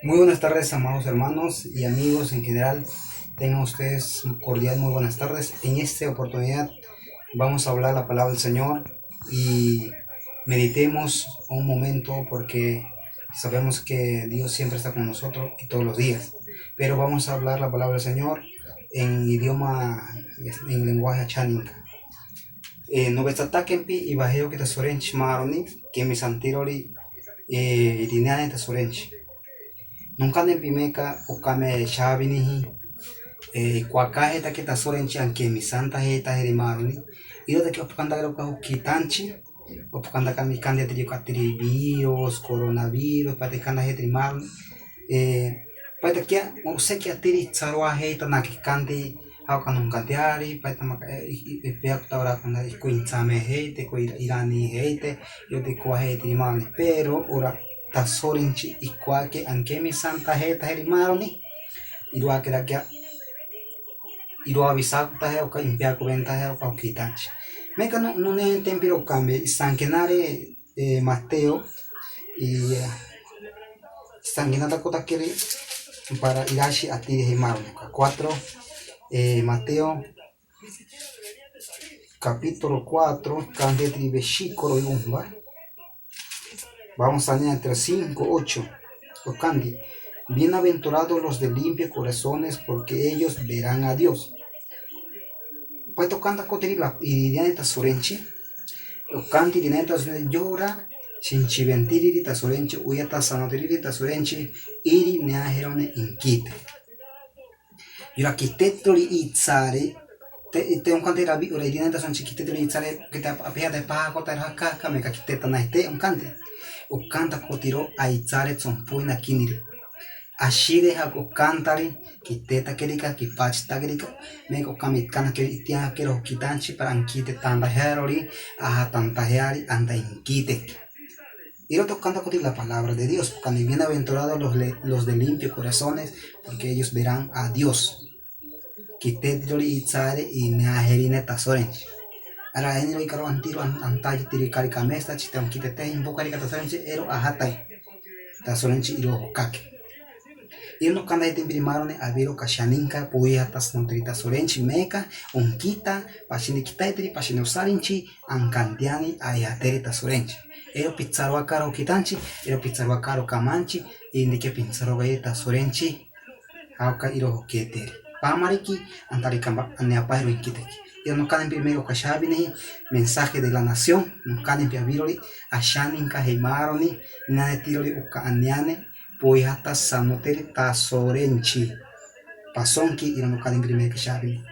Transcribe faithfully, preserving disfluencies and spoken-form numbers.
Muy buenas tardes, amados hermanos y amigos en general. Tengan ustedes cordial, muy buenas tardes. En esta oportunidad vamos a hablar la palabra del Señor y meditemos un momento, porque sabemos que Dios siempre está con nosotros y todos los días. Pero vamos a hablar la palabra del Señor en idioma, en lenguaje acháninca. Eh, nubetsatakempi ibajeoki ta sorenchi maroni, kemisantirori, eh, irineani ta sorenchi. Nunkanempi meka ukame xabiniji, eh, ikuakajetakia ta sorenchi anke misanta jeta jeri maroni. Irota ke opukanta kara uka jukitanchi, opukanta kara mikanti tiri uka tiri virus, coronavirus, pata ikanta jeta ri maroni. Eh, pata kia, o seki atiri tsarua jeta nakikanti, jauka nunkantiari, pata maka, eh, eh, eh, pea kuta ora kuna ikuintsame jete, ko irani jete, yo te kua jete ri maroni. Pero ora ta sorenchi ikuake anke misanta jeta jeri maroni. Iruake rakia, irua bisaku taje uka impia kubenta je uka ukitanchi. Meka no, no ne tempiro ukambe, isankenare, eh, Mateo, y, eh, sankenata kotakere para irashi atiri jeri maroni. Cuatro, eh, Mateo, capítulo cuatro, kanti tiri versículo yumba. Vamos a leer entre cinco, ocho. Okanti, bienaventurados los de limpio corazones, porque ellos verán a Dios. Pues tokanta kotiri la, iriani ta sorenchi. Okanti iriani ta sorenchi, yora, sinchiventiriri ta sorenchi, uya ta sanotiriri ta sorenchi, iri neajerone inkite. Yura kitetro ri itsare, te, te onkante rabi ura irina ta son chi kitetro ri itsare, kete apia de pa kota ra kaka meka kiteta na te onkante. Okanta kotiro a itsare tsompuina kiniri. Ashire ha okantari, kiteta kerika, kipachita kerika, meka okami kana ke itia kero kitanchi para ankite tanda herori, aha tanta heari, anda inkite. Iro tokanta koti la palabra de Dios, porque bienaventurados los, le- los de limpio corazones, porque ellos verán a Dios. Kitetiro ri itsare y neajerine ta sorenchi. Ara eniro ikaro antiro an- antaji tiri kari kamesta chite onkitete imbo kari kata sorenchi ero ahatai. Ta sorenchi iro hokake. Iro nokanda itimbiri marone aviro kashaninka puya ta snotiri ta sorenchi meka onkita pashini kitaitiri pashini usarinchi ankantiani ayateri ta sorenchi. Ero pitsarua karo kitanchi, ero pitsarua karo kamanchi, indike pitsarua ta sorenchi. Auka iro hoketeri. Pamariki, antarikamba, aneapahiro inkiteki. Iro nokanempi mero kashabini, mensaje de la nación, nokanempi avirori, ashaninka heimaroni, naetirori uka aniane, puya ta sanoteri ta sorenchi. Pasonki, iro nokanempi mero kashabini.